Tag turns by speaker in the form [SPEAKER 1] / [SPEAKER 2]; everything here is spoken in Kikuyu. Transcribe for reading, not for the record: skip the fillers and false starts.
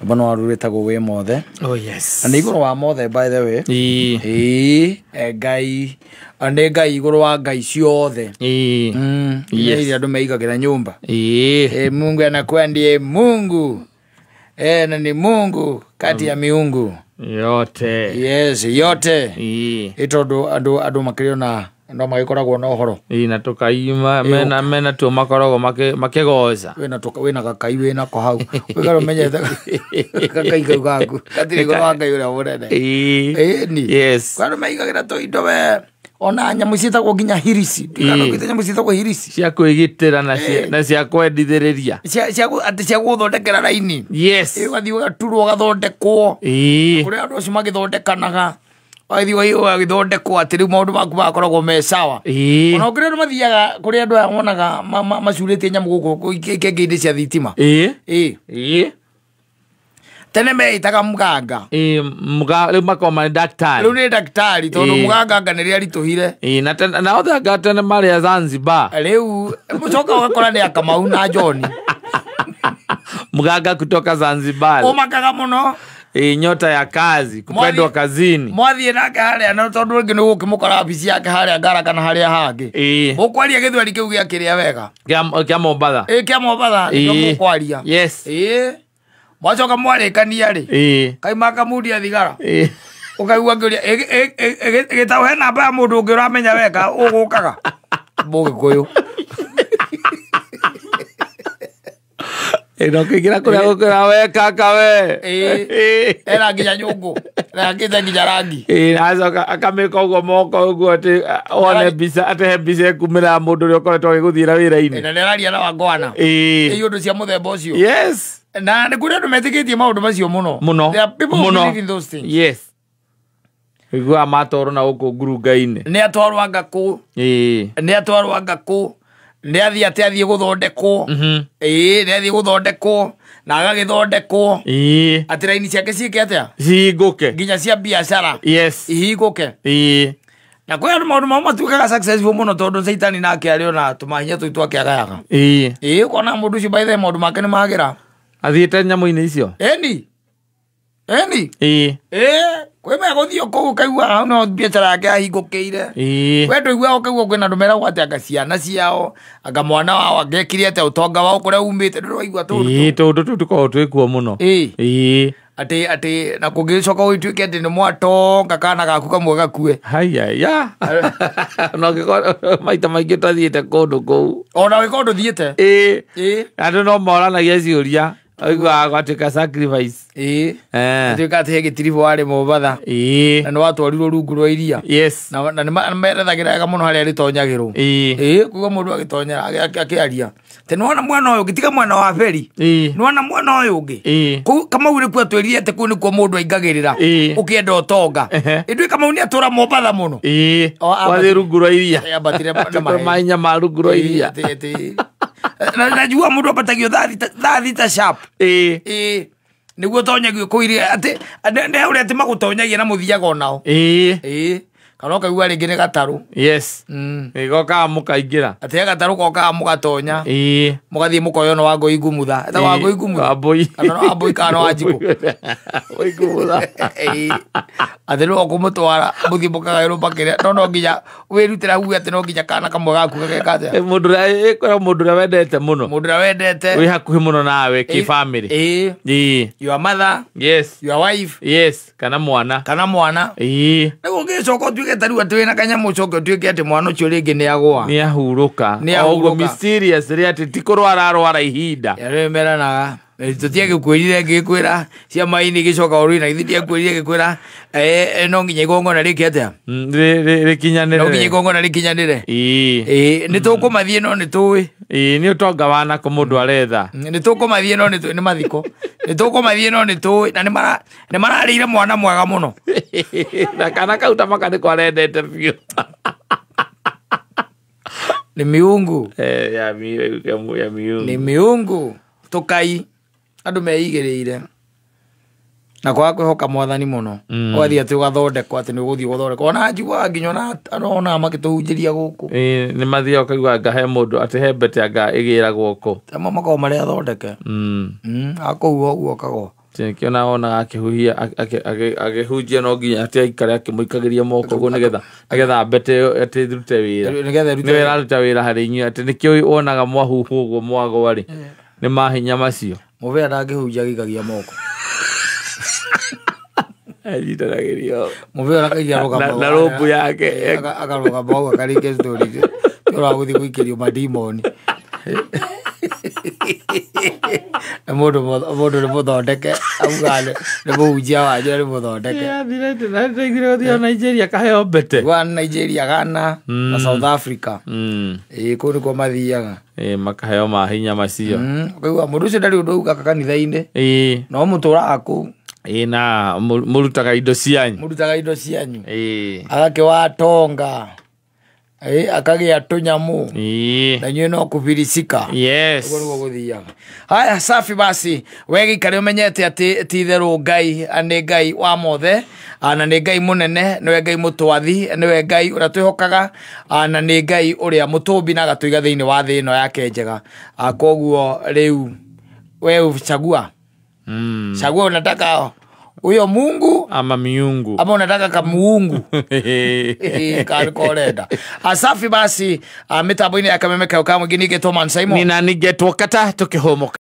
[SPEAKER 1] Rwĩmbo no rwĩtagwo wĩ mothe.
[SPEAKER 2] Oh yes.
[SPEAKER 1] Na nĩ igũrũ wa mothe, by the way.
[SPEAKER 2] Ĩĩ.
[SPEAKER 1] Ĩĩ, Ngai nĩ Ngai igũrũ wa ngai ciothe.
[SPEAKER 2] Ĩĩ. Yes.
[SPEAKER 1] Iria andũ meigagĩra nyũmba.
[SPEAKER 2] Ĩĩ.
[SPEAKER 1] Mungu anakuwa ndiye Mungu, na ni Mungu kati ya miungu
[SPEAKER 2] Yote.
[SPEAKER 1] Yes, yote.
[SPEAKER 2] Ĩĩ.
[SPEAKER 1] Ĩ tondũ andũ makĩrĩ ona no magĩkoragwo na ũhoro.
[SPEAKER 2] Ĩĩ, na tũkaima mena tuo makoragwo makĩgoca.
[SPEAKER 1] Wĩna gakai wĩnako hau wĩkara ũmenyete gakai kau gaku gatirĩ igũrũ wa Ngai ũrĩa mũnene.
[SPEAKER 2] Ĩĩ.
[SPEAKER 1] Ĩni.
[SPEAKER 2] Yes.
[SPEAKER 1] Kwa andũ maigagĩra tũindo we ona nyamũ ciĩtagwo nginya hirisi.
[SPEAKER 2] Ĩĩ.
[SPEAKER 1] Nyamũ ciĩtagwo hirisi.
[SPEAKER 2] Cia kwĩgitĩra na cia kwendithĩrĩria.
[SPEAKER 1] Atĩ cia gũthondekera raini.
[SPEAKER 2] Yes.
[SPEAKER 1] Ĩ, ũgathiĩ ũgaturwo ũgathondekwo.
[SPEAKER 2] Ĩĩ.
[SPEAKER 1] Kũrĩa andũ acio magĩthondekanaga ũgathiĩ ũgagĩthondekwo atĩ rĩu maũndũ maku magakoragwo me sawa.
[SPEAKER 2] Ĩĩ.
[SPEAKER 1] Ona kũrĩ andũ mathiaga kũrĩ andũ aya wonaga macurĩtie nyamũ gũkũ ikenge-inĩ cia thitima.
[SPEAKER 2] Ĩĩ.
[SPEAKER 1] Ĩĩ.
[SPEAKER 2] Ĩĩ.
[SPEAKER 1] Tene meĩtaga mganga.
[SPEAKER 2] Ĩĩ, rĩu makoragwo marĩ ndagĩtarĩ.
[SPEAKER 1] Rĩu nĩ ndagĩtarĩ tondũ
[SPEAKER 2] Ĩĩ.
[SPEAKER 1] mũganga anga nĩrĩa aritũhire.
[SPEAKER 2] Ĩĩ, na othe anga tene marĩ a Zanzibar.
[SPEAKER 1] Rĩu mũcoka ũgakora nĩ Akamau na John.
[SPEAKER 2] Mganga kutoka Zanzibar.
[SPEAKER 1] Ũmakaga mũno.
[SPEAKER 2] Ĩĩ, nyota ya kazi, kupendwa kazini.
[SPEAKER 1] Mwathiĩ nake harĩa na tondũ rĩngĩ nĩ ũgũkĩmũkora wabici yake harĩa Ngara kana harĩa hangĩ.
[SPEAKER 2] Ĩĩ.
[SPEAKER 1] Ũkwaria gĩthweri kĩu gĩa kĩrĩa wega.
[SPEAKER 2] Kĩa Mombatha.
[SPEAKER 1] Ĩĩ, kĩa Mombatha nĩkĩo
[SPEAKER 2] Ĩĩ.
[SPEAKER 1] mũkwaria.
[SPEAKER 2] Yes.
[SPEAKER 1] Ĩĩ. Mwacoka mwarĩkania rĩ.
[SPEAKER 2] Ĩĩ.
[SPEAKER 1] Kaima kamundia thigara.
[SPEAKER 2] Ĩĩ.
[SPEAKER 1] Ũkaigua ngĩũria ĩgĩtagwo he namba ya mũndũ ũngĩ ũramenya wega ũgũkaga. Mũgĩkũyũ.
[SPEAKER 2] Ĩĩ, na ũkĩingĩra kũrĩa gũkwĩra we kaka we.
[SPEAKER 1] Ĩĩ.
[SPEAKER 2] Ĩĩ.
[SPEAKER 1] Ena nginya nyũngũ. Nĩakĩte nginya rangi.
[SPEAKER 2] Ĩĩ, na acoka akamĩka ũguo moko ũguo atĩ one mbica atĩ he mbica ĩkumĩra ya mũndũ ũrĩa ũkoretwo agĩgũthiĩra wĩra-inĩ.
[SPEAKER 1] Na nĩararia na wangwana.
[SPEAKER 2] Ĩĩ.
[SPEAKER 1] Ĩ ũndũ cia mũthemba ũcio.
[SPEAKER 2] Yes.
[SPEAKER 1] Na nĩ kũrĩ andũ metĩkĩtie maũndũ macio mũno.
[SPEAKER 2] Mũno.
[SPEAKER 1] There are people who
[SPEAKER 2] Mũno.
[SPEAKER 1] believe in those things.
[SPEAKER 2] Yes. Iguaga matwarwo na gũkũ ngurunga-inĩ.
[SPEAKER 1] Nĩ atwarwo anga kũ.
[SPEAKER 2] Ĩĩ.
[SPEAKER 1] Nĩ atwarwo anga kũ. Nĩ athiĩ atĩ athiĩ gũthondekwo. Ĩĩ, nĩ athiĩ gũthondekwo na agagĩthondekwo.
[SPEAKER 2] Ĩĩ.
[SPEAKER 1] Atĩ raini ciake ciĩke atĩa?
[SPEAKER 2] Cihingũke.
[SPEAKER 1] Nginya cia biacara.
[SPEAKER 2] Yes.
[SPEAKER 1] Ihingũke.
[SPEAKER 2] Ĩĩ.
[SPEAKER 1] Na kwĩ andũ maũndũ mao matuĩkaga successful mũno tondũ caitani nake arĩ ona tũmahinya tũu twake agayaga.
[SPEAKER 2] Ĩĩ.
[SPEAKER 1] Ĩĩ, ũkona mũndũ ũcio by the way maũndũ make nĩ magĩra.
[SPEAKER 2] Athiĩte nyamũ-inĩ icio?
[SPEAKER 1] Ĩni. Ĩni.
[SPEAKER 2] Ĩĩ.
[SPEAKER 1] Ĩĩ, kwĩ megũthiĩ kũu ũkaigua hau no biacara yake ahingũkĩire.
[SPEAKER 2] Ĩĩ.
[SPEAKER 1] We ndũiguaga ũkaigua kwĩna andũ meragwo atĩ anga ciana ciao, anga mwana wao angekire atĩa ũtonga wao kũrĩa umĩte, ndũrĩ waigua tũũndũ
[SPEAKER 2] Ĩĩ,
[SPEAKER 1] tũu.
[SPEAKER 2] tũũndũ tũu tũkoragwo twĩkuo mũno.
[SPEAKER 1] Ĩĩ.
[SPEAKER 2] Ĩĩ.
[SPEAKER 1] Atĩ na kũngĩcoka gũgĩtuĩke atĩ nĩ mwatonga kana gaku kamwe gakue.
[SPEAKER 2] Haya, ya. Na ũngĩkorwo maita maingĩ ũtathiĩte kũndũ kũu.
[SPEAKER 1] Ona ũngĩkorwo ndũthiĩte.
[SPEAKER 2] Ĩĩ.
[SPEAKER 1] Ĩĩ.
[SPEAKER 2] Andũ no moranagia ciũria. Ũiguaga gwatuĩka sacrifice.
[SPEAKER 1] Ĩĩ.
[SPEAKER 2] Eh.
[SPEAKER 1] Gũtuĩka atĩ he gĩtiribũ warĩ Mombatha.
[SPEAKER 2] Ĩĩ.
[SPEAKER 1] Na nĩ watwarirwo rungu rwa iria.
[SPEAKER 2] Yes.
[SPEAKER 1] Na nĩ merethagĩra wega mũno harĩa rĩtonyagĩrwo.
[SPEAKER 2] Ĩĩ.
[SPEAKER 1] Ĩĩ, kuga mũndũ agĩtonya akĩaria. Atĩ nĩwona mwena ũyũ ũngĩ, tiga mwena wa beri.
[SPEAKER 2] Ĩĩ.
[SPEAKER 1] Nĩwona mwena ũyũ ũngĩ.
[SPEAKER 2] Ĩĩ.
[SPEAKER 1] Kũu Kamau nĩkuo atwĩrire atĩ kũu nĩkuo mũndũ aingagĩrĩra.
[SPEAKER 2] Ĩĩ.
[SPEAKER 1] Ũkĩenda ũtonga.
[SPEAKER 2] Ehe.
[SPEAKER 1] Ĩndĩ Kamau nĩ atũra Mombatha mũno.
[SPEAKER 2] Ĩĩ.
[SPEAKER 1] O,
[SPEAKER 2] Wathiĩ rungu rwa iria.
[SPEAKER 1] Ĩ, ambatire na
[SPEAKER 2] Tũtũma
[SPEAKER 1] maĩ.
[SPEAKER 2] inya ma rungu rwa iria.
[SPEAKER 1] Ĩĩ, ĩĩ, ĩĩ. Na njiguaga mũndũ ambatagio thaa thita sharp.
[SPEAKER 2] Ĩĩ.
[SPEAKER 1] Ĩĩ. Nĩguo ũtonyagio kũu iria atĩ nĩ ũrĩa atĩ magũtonyagia na mũthiaga onao.
[SPEAKER 2] Ĩĩ.
[SPEAKER 1] Ĩĩ. Kana ũkaigua rĩngĩ nĩ gatarũ.
[SPEAKER 2] Yes. Ĩgokaga mũkaingĩra.
[SPEAKER 1] Atĩ he gatarũ kokaga mũgatonya.
[SPEAKER 2] Ĩĩ.
[SPEAKER 1] Mũgathiĩ mũkoya ono Wangũi Ngumutha. Etagwo Wangũi Ngumutha.
[SPEAKER 2] Wambũi.
[SPEAKER 1] Kana no Wambũi kana no Wanjikũ.
[SPEAKER 2] Wangũi Ngumutha.
[SPEAKER 1] Ĩĩ. Atĩ nĩwe ũkũmũtwara mũthiĩ mũkagaĩrwo makĩria no nginya wĩrutĩre uge atĩ no nginya kana kamwe gaku gageka atĩa.
[SPEAKER 2] Mũndũ ũrĩa ĩkoragwo mũndũ ũrĩa wendete mũno.
[SPEAKER 1] Mũndũ ũrĩa wendete.
[SPEAKER 2] Wĩ hakuhĩ mũno nawe kĩ family.
[SPEAKER 1] Ĩĩ.
[SPEAKER 2] Ĩĩ.
[SPEAKER 1] Your mother,
[SPEAKER 2] Yes.
[SPEAKER 1] your wife,
[SPEAKER 2] Yes, kana mwana.
[SPEAKER 1] kana mwana.
[SPEAKER 2] Ĩĩ.
[SPEAKER 1] Rĩu ũngĩcoka ũtuĩke ta rĩu atĩ wĩna kanyamũ ũcoke ũtuĩke atĩ mwana ũcio rĩngĩ nĩ agũa.
[SPEAKER 2] Nĩ ahurũka.
[SPEAKER 1] Nĩ
[SPEAKER 2] O ũguo
[SPEAKER 1] ahurũka.
[SPEAKER 2] mysterious rĩ atĩ ti kũrwara arwara ihinda.
[SPEAKER 1] Rĩu meranaga tũtiagĩkwĩrire ngĩkwĩra ciama-inĩ gĩcoka ũrũi na githĩ ndiakwĩrire ngĩkwĩra no nginya igongona rĩke atĩa?
[SPEAKER 2] Rĩkinyanĩre.
[SPEAKER 1] No nginya igongona rĩkinyanĩre.
[SPEAKER 2] Ĩĩ.
[SPEAKER 1] Ĩĩ, nĩ tũkũmathiĩ no nĩ tũĩ.
[SPEAKER 2] Ĩĩ, nĩ ũtonga wa nako mũndũ aretha.
[SPEAKER 1] Nĩ tũkũmathiĩ no nĩ tũĩ nĩ mathiko. Nĩ tũkũmathiĩ no nĩ tũĩ na nĩ mararĩire mwana mwega mũno.
[SPEAKER 2] Na kana kau ta maka nĩko arendete biũ.
[SPEAKER 1] Nĩ miungu.
[SPEAKER 2] Ya miungu.
[SPEAKER 1] Nĩ miungu. Tũkai andũ meigĩrĩire. Na kwaga kwĩhoka mwathani mũno. Ũgathiĩ atĩ ũgathondekwo atĩ nĩ ũgũthiĩ gũthondekwo. Ona njiguaga nginya ona andũ onaga makĩtũhunjĩria gũkũ.
[SPEAKER 2] Ĩĩ, nĩ mathiaga ũkaigua anga he mũndũ atĩ he mbete anga ĩgĩragwo kũ.
[SPEAKER 1] Amwe makoragwo marĩ athondeke. Akũhuha ũguo ũkagwa.
[SPEAKER 2] Nĩkĩo wonaga akĩhuhia akĩhunjia no nginya atĩ aikare akĩmũikagĩria moko ũguo nĩgetha mbete ĩyo atĩ ĩrute wĩra.
[SPEAKER 1] Nĩgetha ĩrute
[SPEAKER 2] Nĩwe ĩraruta wĩra harĩ inyuĩ atĩ nĩkĩo wonaga mwahuhwo ũguo mwagwa rĩ nĩ mahinya macio.
[SPEAKER 1] Mũbĩa ndangĩhunjia agĩikagia moko.
[SPEAKER 2] Anyitanagĩrio
[SPEAKER 1] Mũbĩa ũrakagia rũgamo
[SPEAKER 2] na rũmbu yake.
[SPEAKER 1] Akarũgama hau akarĩkia story ũragũthiĩ gũikĩrio madimoni. Nĩ mũndũ nĩ mũthondeke auga nĩ mũhunjia wanyu na nĩ mũthondeke.
[SPEAKER 2] Ndaiguire gũthiĩ Nigeria kaheo mbete.
[SPEAKER 1] Gwa Nigeria, Ghana na South Africa. Ĩĩ kũu nĩkuo mathiaga.
[SPEAKER 2] Ĩĩ makaheo mahinya macio.
[SPEAKER 1] Ũkaigua mũndũ ũcio ndarĩ ũndũ augaga kanitha-inĩ.
[SPEAKER 2] Ĩĩ.
[SPEAKER 1] No mũtũraga kũu.
[SPEAKER 2] Ĩĩ na mũrutaga indo cianyu.
[SPEAKER 1] Mũrutaga indo cianyu.
[SPEAKER 2] Ĩĩ.
[SPEAKER 1] Agakĩwa tonga. Ĩĩ akagĩa tũnyamũ.
[SPEAKER 2] Ĩĩ.
[SPEAKER 1] Na inyuĩ no kũbirisika.
[SPEAKER 2] Yes.
[SPEAKER 1] Ũguo nĩguo gũthiaga. Haya safi basi we gĩikare ũmenyete atĩ ti itherũ Ngai nĩ Ngai wa mothe na nĩ Ngai mũnene, nĩwe Ngai mũtwathi, nĩwe Ngai ũrĩa twĩhokaga na nĩ Ngai ũrĩa mũtũmbi na agatũiga thĩinĩ wa thĩ ĩno yake njega. Koguo rĩu we uchagua. Chagua unataka huyo Mungu
[SPEAKER 2] ama miungu
[SPEAKER 1] ama unataka kamuungu. Karenda. Asafi basi mitambo-inĩ ya kameme kau ka mũingĩ ningĩ Thomas Simon
[SPEAKER 2] nina ningetwo kata tukĩhũmũka.